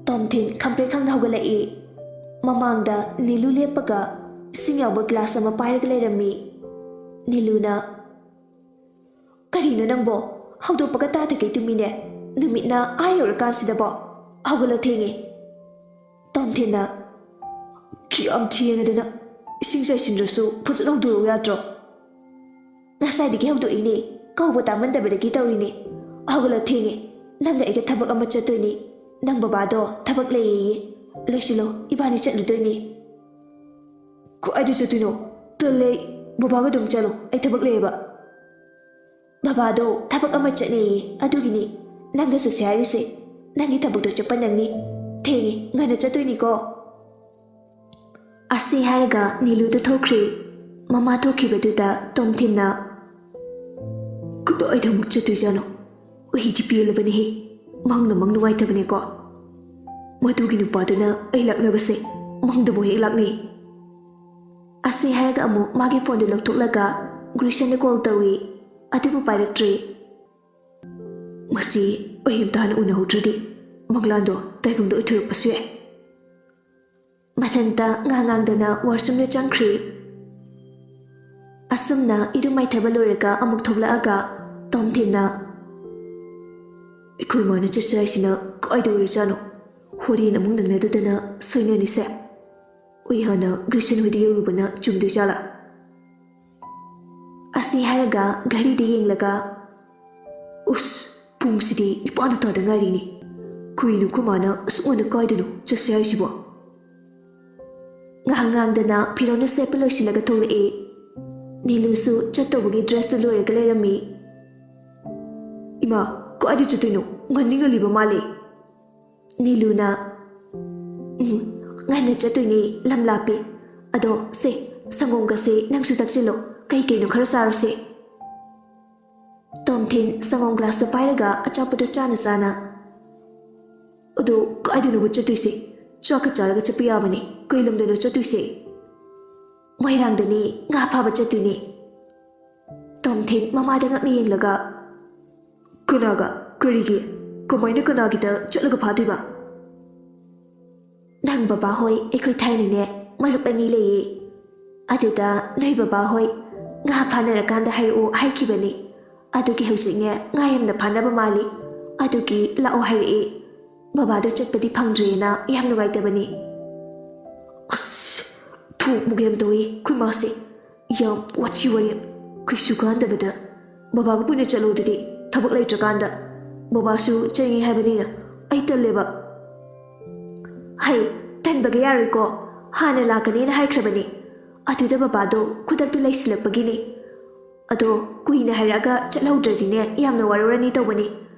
ꯇꯣꯝꯊꯤꯟ ꯈꯪꯄ꯭ꯔꯦꯛ ꯈꯪꯅ ꯍꯧꯒꯠꯂꯛꯏ꯫ ꯃꯃꯥꯡꯗ ꯅꯤꯂꯨ ꯂꯦꯞꯄꯒ ꯏꯁꯤꯡ ꯌꯥꯎꯕ ꯒ꯭ꯂꯥꯁ ꯑꯃ ꯄꯥꯏꯔꯒ ꯂꯩꯔꯝꯃꯤ꯫ ꯅꯤꯂꯨꯅ, "ꯀꯔꯤꯅꯣ ꯅꯪꯕꯣ? ꯍꯧꯗꯣꯛꯄꯒ ꯇꯥꯗꯈꯩ ꯇꯨꯝꯃꯤꯅꯦ꯫ ꯅꯨꯃꯤꯠꯅ ꯑꯥ ꯌꯧꯔꯀꯥꯟꯁꯤꯗꯕꯣ? ꯍꯧꯒꯠꯂꯣ, ꯊꯦꯡꯉꯦ꯫" ꯇꯣꯝꯊꯤꯟꯅ, "ꯀꯌꯥꯝ ꯊꯦꯡꯉꯗꯅ, ꯏꯁꯤꯡ ꯆꯥꯏꯁꯤꯟꯗ꯭ꯔꯁꯨ ꯐꯖꯅ ꯍꯧꯗꯣꯔꯛꯎ ꯌꯥꯗ꯭ꯔꯣ?" "ꯉꯁꯥꯏꯗꯒꯤ ꯍꯧꯗꯣꯛꯏꯅꯦ, ꯀꯧꯕ ꯇꯥꯃꯟꯗꯕꯗꯒꯤ ꯇꯧꯔꯤꯅꯦ꯫ ꯍꯧꯒꯠꯂꯣ, ꯊꯦꯡꯉꯦ꯫ ꯅꯪꯒ ꯑꯩꯒ ꯊꯕꯛ ꯑꯃ ꯆꯠꯇꯣꯏꯅꯦ꯫ ꯅꯪ ꯕꯕꯥꯗꯣ ꯊꯕꯛ ꯂꯩꯌꯦꯌꯦ꯫ ꯂꯣꯏꯁꯤꯜꯂꯣ, ꯏꯕꯥꯅꯤ ꯆꯠꯂꯨꯗꯣꯏꯅꯦ꯫" "ꯀꯥꯏꯗ ꯆꯠꯇꯣꯏꯅꯣ? ꯇꯜꯂꯦ ꯑꯩ꯫ ꯕꯕꯥꯒ ꯑꯗꯨꯝ ꯆꯠꯂꯣ, ꯑꯩ ꯊꯕꯛ ꯂꯩꯌꯦꯕ꯫" "ꯕꯕꯥꯗꯣ ꯊꯕꯛ ꯑꯃ ꯆꯠꯅꯦꯌꯦ, ꯑꯗꯨꯒꯤꯅꯦ ꯅꯪꯒ ꯆꯠꯁꯦ ꯍꯥꯏꯔꯤꯁꯦ꯫ ꯅꯪꯒꯤ ꯊꯕꯛꯇꯣ ꯆꯠꯄ ꯅꯪꯅꯤ꯫ ꯊꯦꯡꯉꯦ, ꯉꯟꯅ ꯆꯠꯇꯣꯏꯅꯤꯀꯣ꯫" ꯑꯁꯤ ꯍꯥꯏꯔꯒ ꯅꯤꯂꯨꯗꯨ ꯊꯣꯛꯈ꯭ꯔꯦ꯫ ꯃꯃꯥ ꯊꯣꯛꯈꯤꯕꯗꯨꯗ ꯇꯣꯝꯊꯤꯟꯅ, "ꯀꯗꯥꯏꯗ ꯑꯃꯨꯛ ꯆꯠꯇꯣꯏꯖꯥꯠꯅꯣ? ꯑꯩꯗꯤ ꯄꯦꯜꯂꯕꯅꯤꯍꯦ꯫ ꯃꯪꯅ ꯃꯪ ꯅꯨꯡꯉꯥꯏꯇꯕꯅꯦꯀꯣ꯫ ꯃꯗꯨꯒꯤ ꯅꯨꯄꯥꯗꯨꯅ ꯑꯩ ꯂꯥꯛꯅꯕꯁꯦ ꯃꯪꯗꯕꯨ ꯍꯦꯛ ꯂꯥꯛꯅꯩ꯫" ꯑꯁꯤ ꯍꯥꯏꯔꯒ ꯑꯃꯨꯛ ꯃꯥꯒꯤ ꯐꯣꯟꯗꯨ ꯂꯧꯊꯣꯛꯂꯒ ꯒ꯭ꯔꯤꯁꯟꯗ ꯀꯣꯜ ꯇꯧꯏ, ꯑꯗꯨꯕꯨ ꯄꯥꯏꯔꯛꯇ꯭ꯔꯤ꯫ ꯃꯁꯤ ꯑꯩ ꯑꯝꯇ ꯍꯥꯟꯅ ꯎꯅꯍꯧꯗ꯭ꯔꯗꯤ ꯃꯪꯂꯥꯟꯗꯣ ꯇꯥꯏꯕꯪꯗ ꯑꯣꯏꯊꯣꯔꯛꯄꯁꯨ ꯌꯥꯏ꯫ ꯃꯊꯟꯇ ꯉꯥꯡ ꯉꯥꯡꯗꯅ ꯋꯥꯁꯔꯨꯝꯗ ꯆꯪꯈ꯭ꯔꯤ꯫ ꯑꯁꯨꯝꯅ ꯏꯔꯨ ꯃꯥꯏꯊꯕ ꯂꯣꯏꯔꯒ ꯑꯃꯨꯛ ꯊꯣꯛꯂꯛꯑꯒ ꯇꯣꯝꯊꯤꯟꯅ, "ꯑꯩꯈꯣꯏ ꯃꯥꯅ ꯆꯠꯁꯦ ꯍꯥꯏꯁꯤꯅ ꯀꯥꯏꯗ ꯑꯣꯏꯔꯖꯥꯠꯅꯣ? ꯍꯣꯔꯦꯟ ꯑꯃꯨꯛ ꯅꯪꯅꯗꯗꯅ ꯁꯣꯏꯅꯅꯤꯁꯦ꯫ ꯑꯩ ꯍꯥꯟꯅ ꯒ꯭ꯔꯤꯁꯟ ꯍꯣꯏꯗ ꯌꯧꯔꯨꯕꯅ ꯆꯨꯝꯗꯣꯏ ꯖꯥꯠꯂꯥ?" ꯑꯁꯤ ꯍꯥꯏꯔꯒ ꯘꯔꯤꯗ ꯌꯦꯡꯂꯒ, "ꯎꯁ, ꯄꯨꯡꯁꯤꯗꯤ ꯅꯤꯄꯥꯟꯗ ꯇꯥꯗ ꯉꯥꯏꯔꯤꯅꯦ꯫ ꯀꯨꯏꯅ ꯑꯩꯈꯣꯏ ꯃꯥꯅ ꯑꯁꯨꯛ ꯉꯟꯅ ꯀꯥꯏꯗꯅꯣ ꯆꯠꯁꯦ ꯍꯥꯏꯁꯤꯕꯣ?" ꯉꯥꯏꯍꯥꯛ ꯉꯥꯡꯗꯅ ꯐꯤꯔꯣꯜꯗ ꯁꯦꯠꯄ ꯂꯣꯏꯁꯤꯜꯂꯒ ꯊꯣꯛꯂꯛꯑꯦ꯫ ꯅꯤꯂꯨꯁꯨ ꯆꯠꯇꯧꯕꯒꯤ ꯗ꯭ꯔꯦꯁꯇꯨ ꯂꯣꯏꯔꯒ ꯂꯩꯔꯝꯃꯤ꯫ "ꯏꯃꯥ, ꯀꯥꯏꯗ ꯆꯠꯇꯣꯏꯅꯣ? ꯉꯟꯗꯤ ꯉꯜꯂꯤꯕ ꯃꯥꯜꯂꯦ꯫" ꯅꯤꯂꯨꯅ, "ꯎꯝ, ꯉꯟꯅ ꯆꯠꯇꯣꯏꯅꯦ, ꯂꯝ ꯂꯥꯞꯄꯦ꯫ ꯑꯗꯣ ꯁꯦ, ꯁꯪꯒꯣꯝꯒꯁꯦ ꯅꯪꯁꯨ ꯊꯛꯆꯤꯜꯂꯣ, ꯀꯩ ꯀꯩꯅꯣ ꯈꯔ ꯆꯥꯔꯨꯁꯦ꯫" ꯇꯣꯝꯊꯤꯟ ꯁꯪꯒꯣꯝ ꯒ꯭ꯂꯥꯁꯇꯣ ꯄꯥꯏꯔꯒ ꯑꯆꯥꯄꯣꯠꯇꯣ ꯆꯥꯅ ꯆꯥꯅ, "ꯑꯗꯣ ꯀꯥꯏꯗꯅꯣꯕ ꯆꯠꯇꯣꯏꯁꯦ? ꯆꯥꯛꯀ ꯆꯥꯔꯒ ꯆꯠꯄ ꯌꯥꯕꯅꯦ꯫ ꯀꯩ ꯂꯝꯗꯅꯣ ꯆꯠꯇꯣꯏꯁꯦ?" "ꯃꯣꯏꯔꯥꯡꯗꯅꯦ, ꯉꯥ ꯐꯥꯕ ꯆꯠꯇꯣꯏꯅꯦ꯫" ꯇꯣꯝꯊꯤꯟ ꯃꯃꯥꯗ ꯉꯛꯅ ꯌꯦꯡꯂꯒ, "ꯀꯅꯥꯒ? ꯀꯔꯤꯒꯤ? ꯀꯃꯥꯏꯅ ꯀꯅꯥꯒꯤꯗ ꯆꯠꯂꯒ ꯐꯥꯗꯣꯏꯕ?" "ꯅꯪ ꯕꯕꯥ ꯍꯣꯏ ꯑꯩꯈꯣꯏ ꯊꯥꯏꯅꯅꯦ ꯃꯔꯨꯞ ꯑꯅꯤ ꯂꯩꯌꯦ꯫ ꯑꯗꯨꯗ ꯅꯣꯏ ꯕꯕꯥ ꯍꯣꯏ ꯉꯥ ꯐꯥꯅꯔꯀꯥꯟꯗ ꯍꯥꯏꯔꯛꯑꯣ ꯍꯥꯏꯈꯤꯕꯅꯤ꯫ ꯑꯗꯨꯒꯤ ꯍꯧꯖꯤꯛꯅꯦ ꯉꯥ ꯌꯥꯝꯅ ꯐꯥꯅꯕ ꯃꯥꯜꯂꯤ꯫ ꯑꯗꯨꯒꯤ ꯂꯥꯛꯑꯣ ꯍꯥꯏꯔꯛꯑꯦ꯫ ꯕꯕꯥꯗꯣ ꯆꯠꯄꯗꯤ ꯐꯪꯗ꯭ꯔꯦꯅ ꯌꯥꯝ ꯅꯨꯡꯉꯥꯏꯇꯕꯅꯤ꯫" ꯑꯁ, ꯊꯣꯛꯃꯨꯛ ꯌꯥꯝ ꯇꯧꯏ ꯑꯩꯈꯣꯏ ꯃꯥꯁꯦ꯫ ꯌꯥꯝ ꯋꯥꯊꯤ ꯋꯥꯔꯦꯝ꯫ ꯀꯩꯁꯨ ꯀꯥꯟꯗꯕꯗ ꯕꯕꯥꯒ ꯄꯨꯟꯅ ꯆꯠꯂꯣ ꯑꯗꯨꯗꯤ, ꯊꯕꯛ ꯂꯩꯇ꯭ꯔꯀꯥꯟꯗ꯫ ꯕꯕꯥꯁꯨ ꯆꯠꯅꯤ ꯍꯥꯏꯕꯅꯤꯅ ꯑꯩ ꯇꯜꯂꯦꯕ꯫ ꯍꯩ, ꯇꯟꯕꯒ ꯌꯥꯔꯣꯏꯀꯣ꯫ ꯍꯥꯟꯅ ꯂꯥꯛꯀꯅꯦꯅ ꯍꯥꯏꯈ꯭ꯔꯕꯅꯦ꯫ ꯑꯗꯨꯗ ꯕꯕꯥꯗꯣ ꯈꯨꯗꯛꯇ ꯂꯩꯁꯤꯜꯂꯛꯄꯒꯤꯅꯦ꯫ ꯑꯗꯣ ꯀꯨꯏꯅ ꯍꯥꯏꯔꯛꯑꯒ ꯆꯠꯍꯧꯗ꯭ꯔꯗꯤꯅꯦ ꯌꯥꯝꯅ ꯋꯥꯔꯧꯔꯅꯤ ꯇꯧꯕꯅꯦ꯫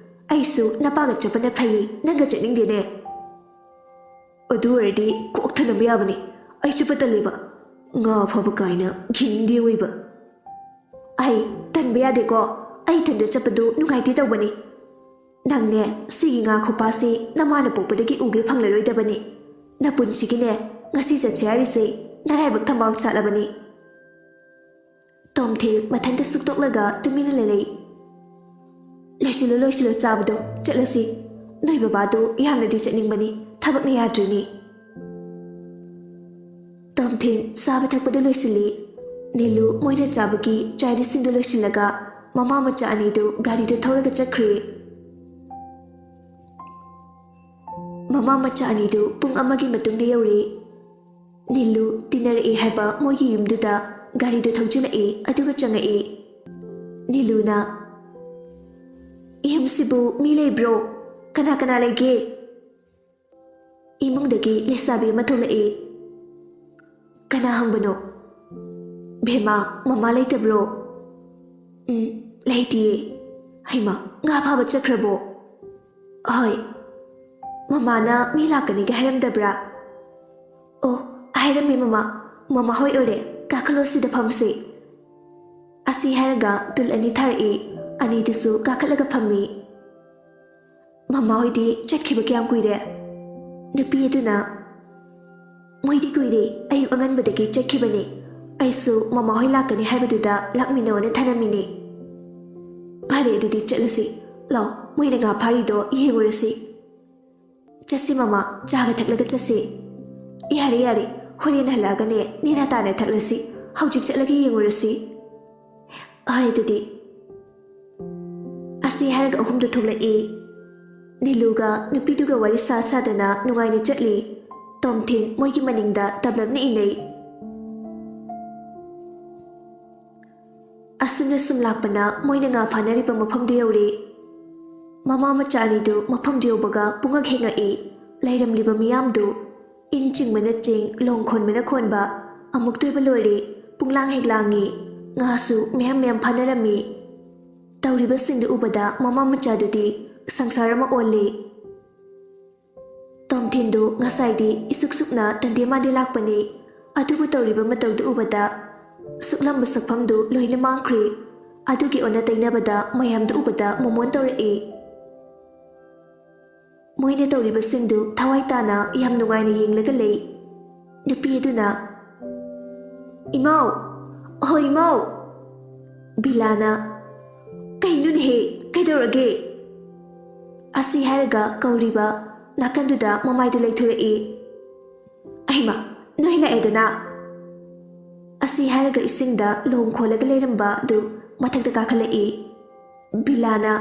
ꯑꯩꯁꯨ ꯅꯄꯥꯒ ꯆꯠꯄꯅ ꯐꯩꯌꯦ, ꯅꯪꯒ ꯆꯠꯅꯤꯡꯗꯦꯅꯦ꯫ ꯑꯗꯨ ꯑꯣꯏꯔꯗꯤ ꯀꯣꯛ ꯊꯅꯝꯕ ꯌꯥꯕꯅꯤ꯫ ꯑꯩ ꯆꯠꯄ ꯇꯜꯂꯦꯕ꯫ ꯉꯥ ꯐꯥꯕ ꯀꯥꯏꯅ ꯌꯦꯡꯅꯤꯡꯗꯦ ꯑꯣꯏꯕ꯫ ꯑꯩ ꯇꯟꯕ ꯌꯥꯗꯦꯀꯣ꯫ ꯑꯩ ꯏꯊꯟꯗ ꯆꯠꯄꯗꯨ ꯅꯨꯡꯉꯥꯏꯇꯦ ꯇꯧꯕꯅꯤ꯫ ꯅꯪꯅꯦ, ꯁꯤꯒꯤ ꯉꯥ ꯈꯨꯄꯥꯁꯤ ꯅꯃꯥꯅ ꯄꯣꯛꯄꯗꯒꯤ ꯎꯒꯦ ꯐꯪꯂꯔꯣꯏꯗꯕꯅꯤ꯫ ꯅꯄꯨꯟꯁꯤꯒꯤꯅꯦ, ꯉꯁꯤ ꯆꯠꯁꯦ ꯍꯥꯏꯔꯤꯁꯦ ꯅꯔꯥꯏꯕꯛ ꯊꯝꯕꯥꯜ ꯁꯥꯠꯂꯕꯅꯤ꯫ ꯇꯣꯝꯊꯤꯟ ꯃꯊꯟꯇ ꯁꯨꯛꯇꯣꯛꯂꯒ ꯇꯨꯃꯤꯟꯅ ꯂꯩꯔꯩ꯫ "ꯂꯣꯏꯁꯤꯜꯂꯨ, ꯂꯣꯏꯁꯤꯜꯂꯨ ꯆꯥꯕꯗꯣ, ꯆꯠꯂꯁꯤ꯫ ꯅꯣꯏ ꯕꯕꯥꯗꯣ ꯌꯥꯝꯅꯗꯤ ꯆꯠꯅꯤꯡꯕꯅꯤ, ꯊꯕꯛꯅ ꯌꯥꯗ꯭ꯔꯤꯅꯤ꯫" ꯇꯣꯝꯊꯤꯟ ꯆꯥꯕ ꯊꯛꯄꯗ ꯂꯣꯏꯁꯤꯜꯂꯤ꯫ ꯅꯤꯂꯨ ꯃꯣꯏꯅ ꯆꯥꯕꯒꯤ ꯆꯥꯏꯔꯤꯁꯤꯡꯗꯨ ꯂꯣꯏꯁꯤꯜꯂꯒ ꯃꯃꯥ ꯃꯆꯥ ꯑꯅꯤꯗꯨ ꯒꯥꯔꯤꯗ ꯊꯧꯔꯒ ꯆꯠꯈ꯭ꯔꯦ꯫ ꯃꯃꯥ ꯃꯆꯥ ꯑꯅꯤꯗꯨ ꯄꯨꯡ ꯑꯃꯒꯤ ꯃꯇꯨꯡꯗ ꯌꯧꯔꯦ꯫ ꯅꯤꯂꯨ ꯇꯤꯟꯅꯔꯛꯑꯦ ꯍꯥꯏꯕ ꯃꯣꯏꯒꯤ ꯌꯨꯝꯗꯨꯗ ꯒꯥꯔꯤꯗꯨ ꯊꯧꯖꯤꯜꯂꯛꯑꯦ, ꯑꯗꯨꯒ ꯆꯪꯉꯛꯑꯦ꯫ ꯅꯤꯂꯨꯅ, "ꯌꯨꯝꯁꯤꯕꯨ ꯃꯤ ꯂꯩꯕ꯭ꯔꯣ? ꯀꯅꯥ ꯀꯅꯥ ꯂꯩꯒꯦ?" ꯏꯃꯨꯡꯗꯒꯤ ꯂꯩꯁꯥꯕꯤ ꯑꯃ ꯊꯣꯛꯂꯛꯏ꯫ "ꯀꯅꯥ ꯍꯪꯕꯅꯣ?" "ꯚꯦꯃꯥ, ꯃꯃꯥ ꯂꯩꯇꯕ꯭ꯔꯣ?" "ꯎꯝ, ꯂꯩꯇꯤꯌꯦ꯫" "ꯍꯩꯃꯥ, ꯉꯥ ꯐꯥꯕ ꯆꯠꯈ꯭ꯔꯕꯣ?" "ꯍꯣꯏ꯫" "ꯃꯃꯥꯅ ꯃꯤ ꯂꯥꯛꯀꯅꯤꯒ ꯍꯥꯏꯔꯝꯗꯕ꯭ꯔꯥ?" "ꯑꯣ, ꯍꯥꯏꯔꯝꯃꯦ ꯃꯃꯥ꯫ ꯃꯃꯥ ꯍꯣꯏ ꯑꯣꯏꯔꯦ, ꯀꯥꯈꯠꯂꯣ, ꯁꯤꯗ ꯐꯝꯁꯦ꯫" ꯑꯁꯤ ꯍꯥꯏꯔꯒ ꯇꯨꯜ ꯑꯅꯤ ꯊꯥꯔꯛꯏ꯫ ꯑꯅꯤꯗꯨꯁꯨ ꯀꯥꯈꯠꯂꯒ ꯐꯝꯃꯤ꯫ "ꯃꯃꯥ ꯍꯣꯏꯗꯤ ꯆꯠꯈꯤꯕ ꯀꯌꯥꯝ ꯀꯨꯏꯔꯦ?" ꯅꯨꯄꯤ ꯑꯗꯨꯅ, "ꯃꯣꯏꯗꯤ ꯀꯨꯏꯔꯦ, ꯑꯌꯨꯛ ꯑꯉꯟꯕꯗꯒꯤ ꯆꯠꯈꯤꯕꯅꯦ꯫ ꯑꯩꯁꯨ ꯃꯃꯥ ꯍꯣꯏ ꯂꯥꯛꯀꯅꯤ ꯍꯥꯏꯕꯗꯨꯗ ꯂꯥꯛꯃꯤꯟꯅꯧꯅ ꯊꯅꯝꯃꯤꯅꯦ꯫" "ꯐꯔꯦ, ꯑꯗꯨꯗꯤ ꯆꯠꯂꯁꯤ꯫ ꯂꯥꯎ, ꯃꯣꯏꯅ ꯉꯥ ꯐꯥꯔꯤꯗꯣ ꯌꯦꯡꯉꯨꯔꯁꯤ꯫" "ꯆꯠꯁꯤ ꯃꯃꯥ, ꯆꯥꯒ ꯊꯛꯂꯒ ꯆꯠꯁꯤ꯫" "ꯌꯥꯔꯦ, ꯌꯥꯔꯦ, ꯍꯣꯔꯦꯟ ꯍꯜꯂꯛꯑꯒꯅꯦ ꯅꯦꯅꯥ ꯇꯥꯅ ꯊꯛꯂꯁꯤ꯫ ꯍꯧꯖꯤꯛ ꯆꯠꯂꯒ ꯌꯦꯡꯉꯨꯔꯁꯤ꯫" "ꯍꯣꯏ, ꯑꯗꯨꯗꯤ꯫" ꯑꯁꯤ ꯍꯥꯏꯔꯒ ꯑꯍꯨꯝꯗꯨ ꯊꯣꯛꯂꯛꯏ꯫ ꯅꯤꯂꯨꯒ ꯅꯨꯄꯤꯗꯨꯒ ꯋꯥꯔꯤ ꯁꯥ ꯁꯥꯗꯅ ꯅꯨꯡꯉꯥꯏꯅ ꯆꯠꯂꯤ꯫ ꯇꯣꯝꯊꯤꯟ ꯃꯣꯏꯒꯤ ꯃꯅꯤꯡꯗ ꯇꯞꯂꯞꯅ ꯏꯟꯅꯩ꯫ ꯑꯁꯨꯝꯅ ꯁꯨꯝ ꯂꯥꯛꯄꯅ ꯃꯣꯏꯅ ꯉꯥ ꯐꯥꯅꯔꯤꯕ ꯃꯐꯝꯗꯨ ꯌꯧꯔꯦ꯫ ꯃꯃꯥ ꯃꯆꯥ ꯑꯅꯤꯗꯨ ꯃꯐꯝꯗꯨ ꯌꯧꯕꯒ ꯄꯨꯡꯉꯛ ꯍꯦꯛ ꯉꯛꯏ꯫ ꯂꯩꯔꯝꯂꯤꯕ ꯃꯤꯌꯥꯝꯗꯨ, ꯏꯟ ꯆꯤꯡꯕꯅ ꯆꯤꯡ, ꯂꯣꯡ ꯈꯣꯟꯕꯅ ꯈꯣꯟꯕ, ꯑꯃꯨꯛꯇꯣꯏꯕ ꯂꯣꯏꯔꯦ꯫ ꯄꯨꯡꯂꯥꯡ ꯍꯦꯛ ꯂꯥꯡꯉꯤ꯫ ꯉꯥꯁꯨ ꯃꯌꯥꯝ ꯃꯌꯥꯝ ꯐꯥꯅꯔꯝꯃꯤ꯫ ꯇꯧꯔꯤꯕꯁꯤꯡꯗꯨ ꯎꯕꯗ ꯃꯃꯥ ꯃꯆꯥꯗꯨꯗꯤ ꯁꯪꯁꯥꯔ ꯑꯃ ꯑꯣꯜꯂꯤ꯫ ꯇꯣꯝꯊꯤꯟꯗꯨ ꯉꯁꯥꯏꯗꯤ ꯏꯁꯨꯛ ꯁꯨꯛꯅ ꯇꯟꯗꯦ ꯃꯥꯟꯗꯦ ꯂꯥꯛꯄꯅꯤ, ꯑꯗꯨꯕꯨ ꯇꯧꯔꯤꯕ ꯃꯇꯧꯗꯨ ꯎꯕꯗ ꯁꯨꯛꯂꯝꯕ ꯁꯛꯐꯝꯗꯨ ꯂꯣꯏꯅ ꯃꯥꯡꯈ꯭ꯔꯦ꯫ ꯑꯗꯨꯒꯤ ꯑꯣꯟꯅ ꯇꯩꯅꯕꯗ ꯃꯌꯥꯝꯗꯨ ꯎꯕꯗ ꯃꯣꯃꯣꯟ ꯇꯧꯔꯛꯏ꯫ ꯃꯣꯏꯅ ꯇꯧꯔꯤꯕꯁꯤꯡꯗꯨ ꯊꯋꯥꯏ ꯇꯥꯅ ꯌꯥꯝ ꯅꯨꯡꯉꯥꯏꯅ ꯌꯦꯡꯂꯒ ꯂꯩ꯫ ꯅꯨꯄꯤ ꯑꯗꯨꯅ, "ꯏꯃꯥꯎ! ꯑꯍꯣ ꯏꯃꯥꯎ!" ꯕꯤꯂꯥꯅ, "ꯀꯩꯅꯣꯅꯦꯍꯦ? ꯀꯩꯗꯧꯔꯒꯦ?" ꯑꯁꯤ ꯍꯥꯏꯔꯒ ꯀꯧꯔꯤꯕ ꯅꯥꯀꯟꯗꯨꯗ ꯃꯃꯥꯏꯗꯨ ꯂꯩꯊꯣꯔꯛꯏ꯫ "ꯑꯩꯃ, ꯅꯣꯏ ꯂꯥꯛꯑꯦꯗꯅ!" ꯑꯁꯤ ꯍꯥꯏꯔꯒ ꯏꯁꯤꯡꯗ ꯂꯣꯡ ꯈꯣꯜꯂꯒ ꯂꯩꯔꯝꯕ ꯑꯗꯨ ꯃꯊꯛꯇ ꯀꯥꯈꯠꯂꯛꯏ꯫ ꯕꯤꯂꯥꯅ,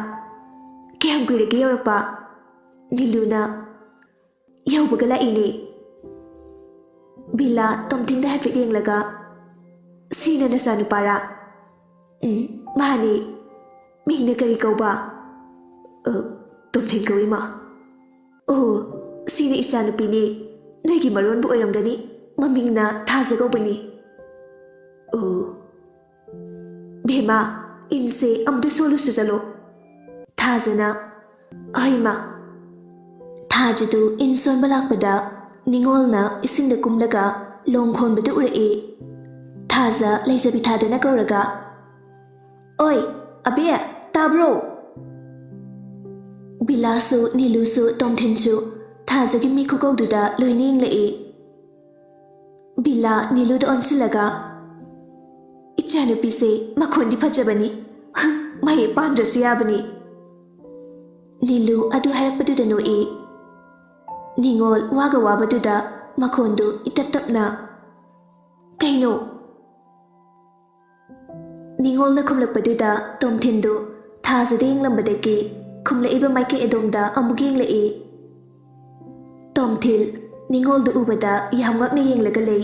"ꯀꯌꯥꯝ ꯀꯨꯏꯔꯒꯦ ꯌꯧꯔꯛꯄ?" ꯅꯤꯂꯨꯅ, "ꯌꯧꯕꯒ ꯂꯥꯛꯏꯅꯦ꯫" ꯕꯤꯂꯥ ꯇꯣꯝꯊꯤꯟꯗ ꯍꯥꯏꯐꯦꯠ ꯌꯦꯡꯂꯒ, "ꯁꯤꯅ ꯅꯆꯥꯅꯨꯄꯥꯔꯥ?" "ꯎꯝ, ꯃꯥꯅꯦ꯫ ꯃꯤꯡꯅ ꯀꯔꯤ ꯀꯧꯕ?" "ꯑ, ꯇꯣꯝꯊꯤꯟ ꯀꯧꯏ, ꯃꯥ꯫" "ꯑꯣ, ꯁꯤꯅ ꯏꯆꯥꯅꯨꯄꯤꯅꯦ꯫ ꯅꯣꯏꯒꯤ ꯃꯔꯣꯟꯕꯨ ꯑꯣꯏꯔꯝꯒꯅꯤ꯫ ꯃꯃꯤꯡꯅ ꯊꯥꯖ ꯀꯧꯕꯅꯤ꯫" "ꯑꯣ, ꯚꯦꯃꯥ, ꯏꯟꯁꯦ ꯑꯃꯨꯛꯇ ꯁꯣꯜꯂꯨꯁꯨ ꯆꯠꯂꯣ꯫" ꯊꯥꯖꯅ, "ꯍꯣꯏ, ꯃꯥ꯫" ꯊꯥꯖꯗꯨ ꯏꯟ ꯁꯣꯟꯕ ꯂꯥꯛꯄꯗ ꯅꯤꯉꯣꯜꯅ ꯏꯁꯤꯡꯗ ꯀꯨꯝꯂꯒ ꯂꯣꯡ ꯈꯣꯟꯕꯗꯨ ꯎꯔꯛꯏ꯫ ꯊꯥꯖ ꯂꯩꯖꯕꯤ ꯊꯥꯗꯅ ꯀꯧꯔꯒ, "ꯑꯣꯏ, ꯑꯕꯦ, ꯇꯥꯕ꯭ꯔꯣ?" ꯕꯤꯂꯥꯁꯨ, ꯅꯤꯂꯨꯁꯨ, ꯇꯣꯝꯊꯤꯟꯁꯨ ꯊꯥꯖꯒꯤ ꯃꯤ ꯈꯨꯀꯧꯗꯨꯗ ꯂꯣꯏꯅ ꯌꯦꯡꯂꯛꯏ꯫ ꯕꯤꯂꯥ ꯅꯤꯂꯨꯗ ꯑꯣꯟꯁꯤꯜꯂꯒ, "ꯏꯆꯥꯅꯨꯄꯤꯁꯦ ꯃꯈꯣꯟꯗꯤ ꯐꯖꯕꯅꯤ, ꯃꯍꯩ ꯄꯥꯟꯗ꯭ꯔꯁꯨ ꯌꯥꯕꯅꯤ꯫" ꯅꯤꯂꯨ ꯑꯗꯨ ꯍꯥꯏꯔꯛꯄꯗꯨꯗ ꯅꯣꯛꯏ꯫ ꯅꯤꯉꯣꯜ ꯋꯥꯒ ꯋꯥꯕꯗꯨꯗ ꯃꯈꯣꯟꯗꯨ ꯏꯇꯞ ꯇꯞꯅ, "ꯀꯩꯅꯣ?" ꯅꯤꯉꯣꯜꯅ ꯈꯨꯝꯂꯛꯄꯗꯨꯗ ꯇꯣꯝꯊꯤꯟꯗꯨ ꯊꯥꯖꯗ ꯌꯦꯡꯂꯝꯕꯗꯒꯤ ꯈꯨꯝꯂꯛꯏꯕ ꯃꯥꯏꯀꯩ ꯑꯗꯣꯝꯗ ꯑꯃꯨꯛ ꯌꯦꯡꯂꯛꯏ꯫ ꯇꯣꯝꯊꯤꯜ ꯅꯤꯉꯣꯜꯗꯨ ꯎꯕꯗ ꯌꯥꯝ ꯉꯛꯅ ꯌꯦꯡꯂꯒ ꯂꯩ꯫